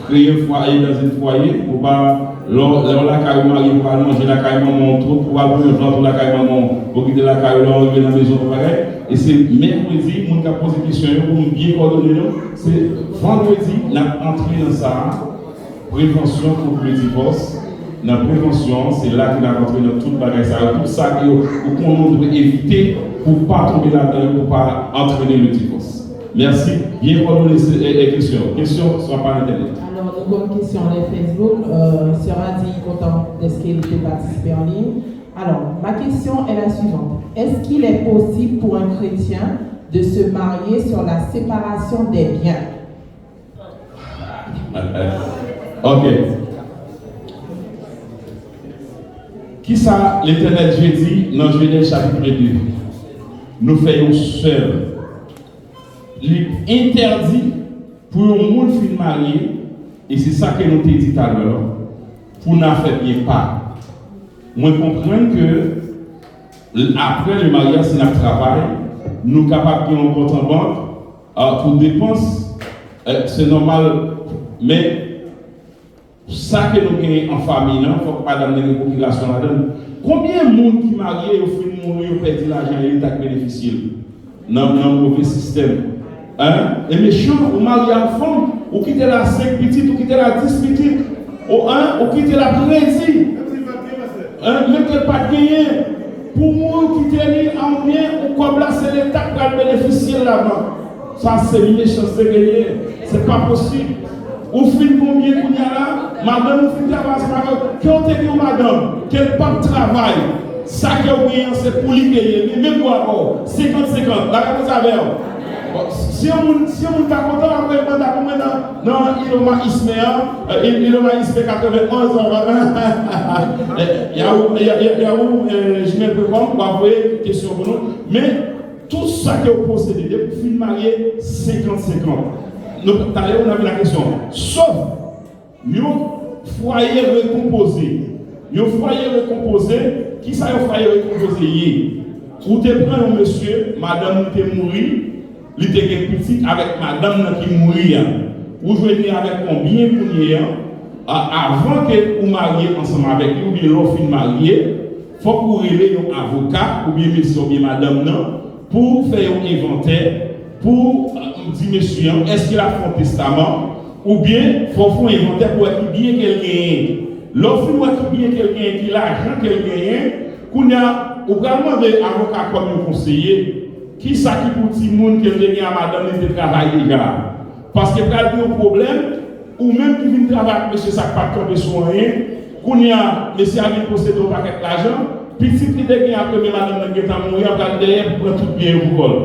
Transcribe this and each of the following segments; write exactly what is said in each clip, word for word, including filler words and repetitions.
Kreye yon fwaye dans yon fwaye, pou pa, lè w lakay ou marye, pou al manje lakay manman w, tout, pou al pran yon vant ou lakay manman w, pou kite lakay ou, lè w rive nan mezon, pou bagay. E se mèkredi, moun k ap poze kesyon yo, pou m byen kòdone nou, se vandredi, n ap antre nan sa a, prevansyon kont le divòs. Nan prevansyon an, se la ke n ap antre nan tout bagay sa yo, tout sa ke ou konnen ou dwe evite pou pa tonbe ladan yo, pou pa antrene le divòs. Mèsi. Byen kòdone se, e, e, kesyon. Kesyon, swa pa entènèt. Alors, nous avons une question en Facebook. Euh, Sœur Adi est contente de ce qu'elle peut participer en ligne. Alors, ma question est la suivante. Est-ce qu'il est possible pour un chrétien de se marier sur la séparation des biens? Ok. Kisa Letènèl Dye di nan Jenèz chapit de? Nou fè yon sèl. Li entèdi pou yon moun fin marye, e se sa ke nou te di talè a, pou n a fè byen pa. Mwen konprann ke l-, apre le maryaj, si n ap travay, nou kapab gen yon kont an bank, a, pou depans, e, se nòmal, men sa ke nou genyen an fanmi an, fòk madanm nan gen pwokirasyon ladan l. Konbyen moun ki marye, yo fin mouri, yo pèdi lajan yo, yo t ap benefisye l nan, nan move sistèm? Hein? E mechan, ou marye ak fanm, ou kite l a senk pitit, ou kite l a dis pitit, ou, hein, ou kite l ap redi. Hein? Menm ke l pa t genyen, pou mouri, ou kite li a yon byen, ou kòb la, se Leta k pral benefisye l ladan. Sa se mechanste ke l ye. Se pa posib. Ou fin gon byen kounye a la, madanm ou fin travay ansanm avè w. Ke w te gen yon madanm, ke l p ap travay, sa ke w genyen an, se pou li ke l ye. Li menm dwa avè w. Senkant senkant. Bagay konsa avè w. Bon, si yon moun, si yon moun pa kontan, apre manda pou mwen nan, nan Iloma Isme an, e, Il-, Iloma Isme katrevenn onz, Yahoo, Yahoo, Yahoo, e, gmail point com, w ap voye kesyon pou nou. Men, tout sa ke w posede, depi w fin marye, senkant senkant. Nou, talè, nou ap vin a kesyon. Sof yon fwaye rekonpoze. Yon fwaye rekonpoze, kisa yon fwaye rekonpoze ye? Ou te pran yon mesye, madanm li te mouri, li te gen pitit avèk madanm nan ki mouri a. Ou jwenn li avèk yon byen kounye a, a, avan ke ou marye ansanm avèk li, oubyen lè w fin marye, fòk ou rele yon avoka, oubyen mesye oubyen madanm nan, pou fè yon envantè, pou, e, di mesye an, èske l ap fè yon testaman, oubyen fò w fè yon envantè pou wè ki byen ke l genyen. Lè w fin wè ki byen ke l genyen, ki lajan ke l genyen, kounye a, ou pral mande avoka kòm yon konseye, kisa ki pou timoun ke l te gen a madanm li te travay deja a? Paske pral gen yon pwoblèm, ou menm ki vin travay ak mesye sa k pa t kanpe sou anyen, kounye a, mesye a vin posede yon pakèt lajan, pitit li te gen ak premye madanm nan gentan mouri, a pral dèyè pou pran tout byen yo pou kò l.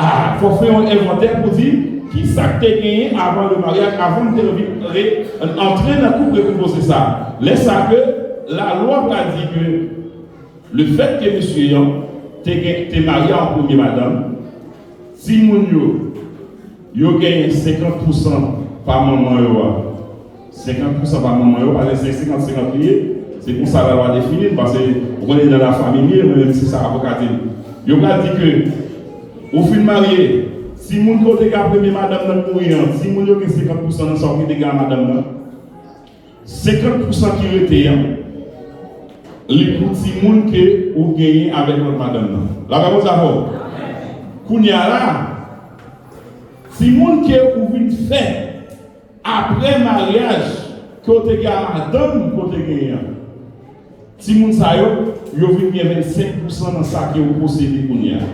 A, fò fè yon envantè pou di kisa k te genyen avan le maryaj, avan m te anvi re-, antre nan koup rekonpoze sa. Lè sa ke lalwa pral di ke lefètke mesye an te gen, te marye a yon premye madanm, timoun yo, yo genyen senkant pousan pa manman yo a. Senkant pousan pa manman yo, paske se senkant senkant li ye. Se konsa lalwa defini l, paske ou konnen nan la famille li ye, men se sa avoka di l. Yo pral di ke ou fin marye, timoun ke w te gen a premye madanm nan k mouri an, timoun yo gen senkant pousan nan sa w te gen a madanm nan. Senkant pousan ki rete an, li pou timoun ke ou genyen avèk lòt madanm nan. Lapè Bondye avè w. Kounye a la, timoun ke ou vin fè apre maryaj ke w te gen a madanm ke w te genyen an, timoun sa yo, yo vin gen vennsenk pousan nan sa ke ou posede kounye a.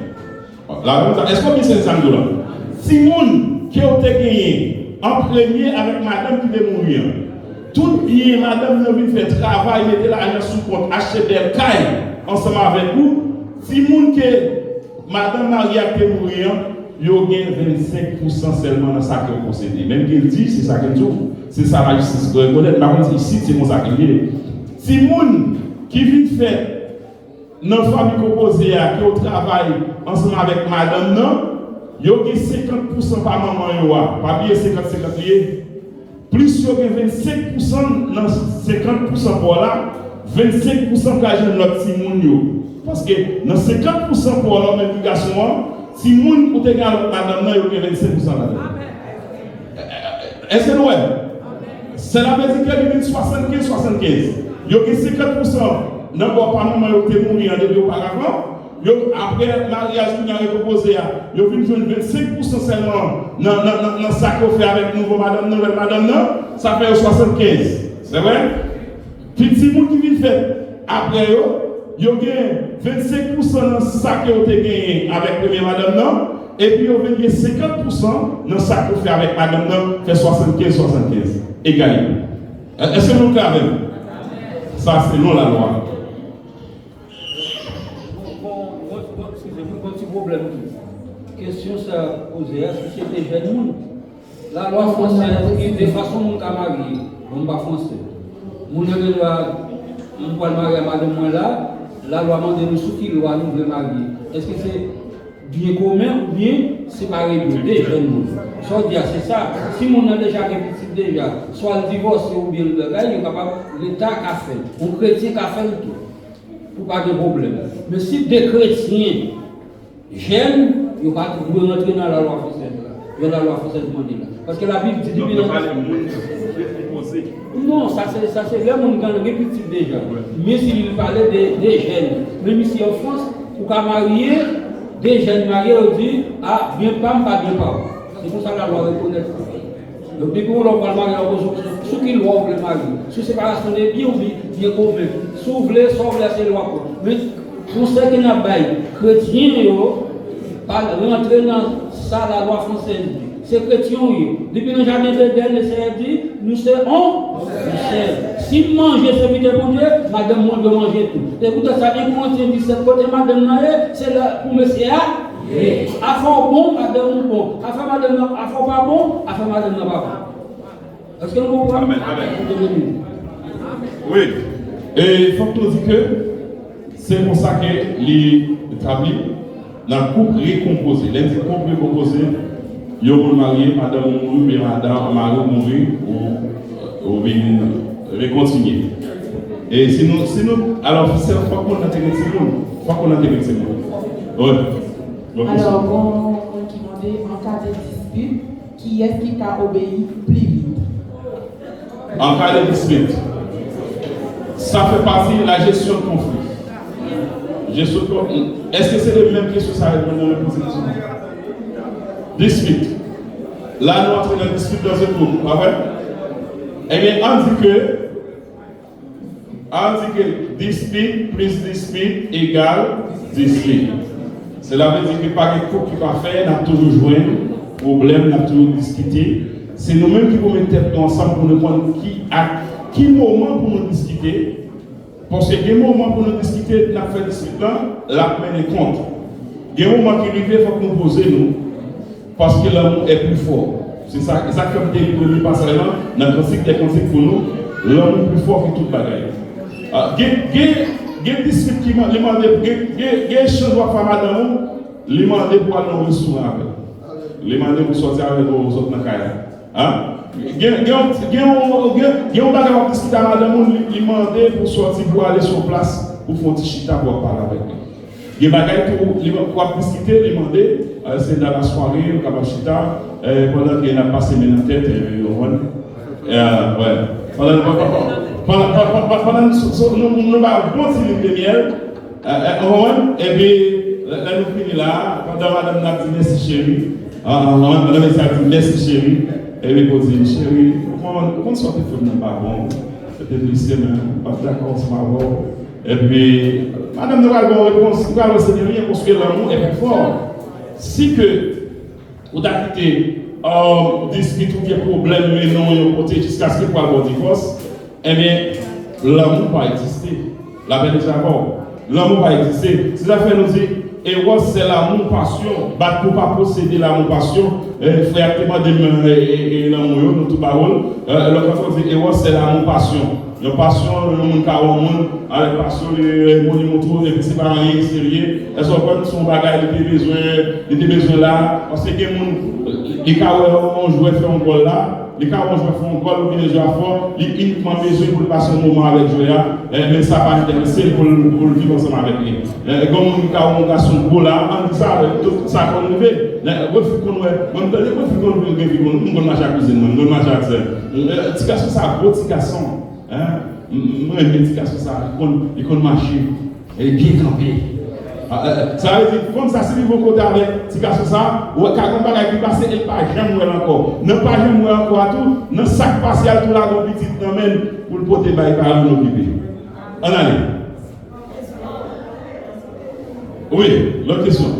Lapè Bondye, èske w byen sezi sa m di w la? Timoun ke w te genyen an premye avèk madanm ki te mouri an, tout byen madanm nan vin fè, travay, mete lajan sou kont, achte bèl kay ansanm avèk ou, timoun ke madanm marye a ki te mouri an, yo gen vennsenk pousan sèlman nan sa ke yo posede. Menm ke l di, se sa ke l di w, se sa lajistis rekonèt. M pa konn si isit se konsa ke l ye. Timoun ki vin fèt nan fanmi konpoze a, ke w travay ansanm avèk madanm nan, yo gen senkant pousan pa manman yo a. Pa bliye senkant senkant li ye. Plis yo gen vennsenk pousan nan senkant pousan pa w la, vennsenk pousan pral jwenn lòt timoun yo. Paske nan senkant pousan pa w la, ou menm ki gason an, timoun ou te gen a lòt madanm nan, yo gen vennsenk pousan ladan l. Èske nou wè? Sela vle di ke li vin swasannkenz swasannkenz. Yo gen senkant pousan nan bò pa manman yo ki te mouri an depi oparavan. Yo, apre maryaj ki nan rekonpoze a, yo vin jwenn vennsenk pousan sèlman nan, nan, nan, nan sa ke yo fè avèk nouvo madanm nan, nouvèl madanm nan. Sa fè yo swasannkenz. Se vre? Pi timoun ki vin fèt apre yo, yo gen vennsenk pousan nan sa ke yo te genyen avèk premye madanm nan, epi yo vin gen senkant pousan nan sa ke yo fè avèk madanm nan, fè swasannkenz swasannkenz. Egalite. Èske nou klè avè m? Sa selon lalwa. Bon, bon, bon, bon, eskize m, gon ti pwoblèm tou. Kesyon sa poze a, si se te jèn moun, lalwa fransèz ki de fason moun ka marye, bon, m pa fransè. Moun nan gen dwa, m pral marye a madanm mwen la, lalwa mande nou sou ki lwa nou vle marye. Èske se byen komen oubyen separe de, de jèn moun? Sa w di a, se sa. Si moun nan deja gen pitit deja, swa l divòse oubyen l bagay, yo kapab, Leta ka fè l. Yon kretyen ka fè l tou. Pou pa gen pwoblèm. Men si de kretyen jèn, yo pa dwe rantre nan lalwa fransèz la. Jan lalwa fransèz mande la. Paske Labib di depi nan... Donk, yo pale moun ki poze. Non, sa se, sa se lè moun gen, gen pitit deja. Men si li pale de, de jèn. Menm isi an Frans, ou ka marye, de jèn marye, yo di, a, byen pa m pa byen pa w. Se konsa lalwa rekonèt sa. Donk, depi yon lè w pral marye, w ap sou, sou ki lwa w vle marye. Sou separasyon de byen ou byen, byen komen. Si w vle, sa w vle a se lwa pou. Men konsèy ke n ap bay kretyen yo, pa rantre nan sa lalwa fransèz di. Se kretyen w ye. Depi nan jaden Edenn, Lesenyè di, nou se on, on sèl. Si m manje sèvitè Bondye, madanm mwen dwe manje tou. Se poutèt sa, en Korentyen disèt, kote madanm nan ye, se la pou mesye a ye. Afè w bon, madanm ou bon. Afè madanm nan, afè w pa bon, afè madanm nan pa bon. Èske nou konprann? Amèn, amèn. Bondye beni nou. Wi. E fòk nou di ke se konsa ke li etabli nan koup rekonpoze. Lè n di koup rekonpoze, yon moun marye, madanm ou mouri, oubyen madanm, mari w mouri, ou, ou vin rekontinye. E si nou, si nou, alò, se fòk moun nan te gen timoun. Fòk moun nan te gen timoun. Wi. Bon kesyon. Alò, bon, moun ki mande, an ka de dispit, kiyès ki ka obeyi pli vit? An ka de dispit, sa fè pati la jesyon de konfli. Jesyon de konfli. Èske se de menm kesyon sa yo nou poze kesyon? Dispit. La nou antre nan dispit dans un couple, pa vre? Ebyen, an di ke An di ke dispit plis dispit egal dispit. Sela vle di ke pa gen koup ki pafè, n ap toujou jwenn pwoblèm, n ap toujou diskite. Se nou menm ki pou met tèt nou ansanm pou nou konn ki, a ki moman pou nou diskite. Paske gen moman pou nou diskite, n ap fè dispit lan, l ap mennen kont. Gen moman ki rive, fòk nou poze nou. Parce que l'amour est plus fort. Se sa, e sa k fè m te li premye pasaj lan nan Kantik dè Kantik pou nou, lanmou pi fò ke tout bagay. Ah, gen, gen, gen dispit ki man-, li mande, gen, gen, gen echanj w ap fè ak madanm ou, li mande pou al nan restoran avè l. Li mande pou sòti avè l, pou sòti nan kay la. Hein? Gen, gen, gen, gen, gen yon bagay w ap diskite ak madanm ou, li, li mande pou sòti pou ale sou yon plas, pou fè yon ti chita, pou w ap pale avèk li. Gen bagay tou, li, pou ap diskite, li mande, euh, c'est dans la soirée, nou kapab chita, euh, pandan ke n ap pase men nan tèt, euh, ou konprann? Euh, wè. Pandan, pandan, pandan, pandan, pandan, pandan nou, nou, nou ba bon ti lim de myèl, euh, euh, ou konprann? Epi, lè, lè nou fini la, pandan madanm nan ap di mèsi cheri, ah, ah, ah, pandan mesye a di mèsi cheri, epi pou di, cheri, ou konn, ou konn sa w te fè m nan pa bon, se te blese m, m pa t dakò ansanm avè w. Epi, madanm nan pral ba w repons, li pral wè se de lyen, paske lanmou est plus fort. Si ke ou ta kite, euh, dispit oubyen pwoblèm mennen w yon kote jiskaske pral ba w divòs, ebyen, lanmou pa egziste. Lapè deja avè w. Lanmou pa egziste. Se sa k fè nou di, Eros se lanmou, pasyon. Bat pou pa posede lanmou, pasyon. Eh, frè a te mande m, eh, eh, eh, lanmou yo, nou tou ba w l. Eh, lòt fason di, Eros se lanmou, pasyon. Yon pasyon, yon moun ka wè yon moun avèk pasyon, li, eh, bon, li montre w, epi se pa anyen ki serye. Èske w konprann? Se yon bagay li te bezwen, li te bezwen la. Paske gen moun, li ka wè yon jwè fè yon gòl la, Li ka wè yon jwè fè yon gòl oubyen yon jwè fò, li inikman bezwen pou l pase yon moman avèk jwè a, eh, men sa pa enterese l pou l, pou l viv ansanm avèk li. Eh, gen yon moun ki ka wè yon gason gwo la, ann di sa, tout sa konn rive. Eh, gwo fi konn wè, mwen m tande gwo fi konn vin gen fi konn, m konn mache ak kouzin mwen, m konn mache ak sè. Eh, ti gason sa gwo ti gason. Hein? M m renmen ti gason sa, li konn, li konn mache, e byen kanpe. Ah, eh, eh, sa vle di, fanm sa, si li rive yon kote avèk ti gason sa, ou ka gen yon bagay ki pase, e l pa janm wè l ankò. Nan pa janm wè ankò a tou, nan sa k pase a, l tou lage yon pitit nan men l pou l pote bay paran l okipe. Ann ale. Wi, lòt kesyon.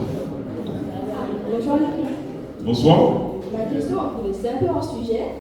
Bonjour. Bonsoir. Ma question, c'est un peu hors sujet,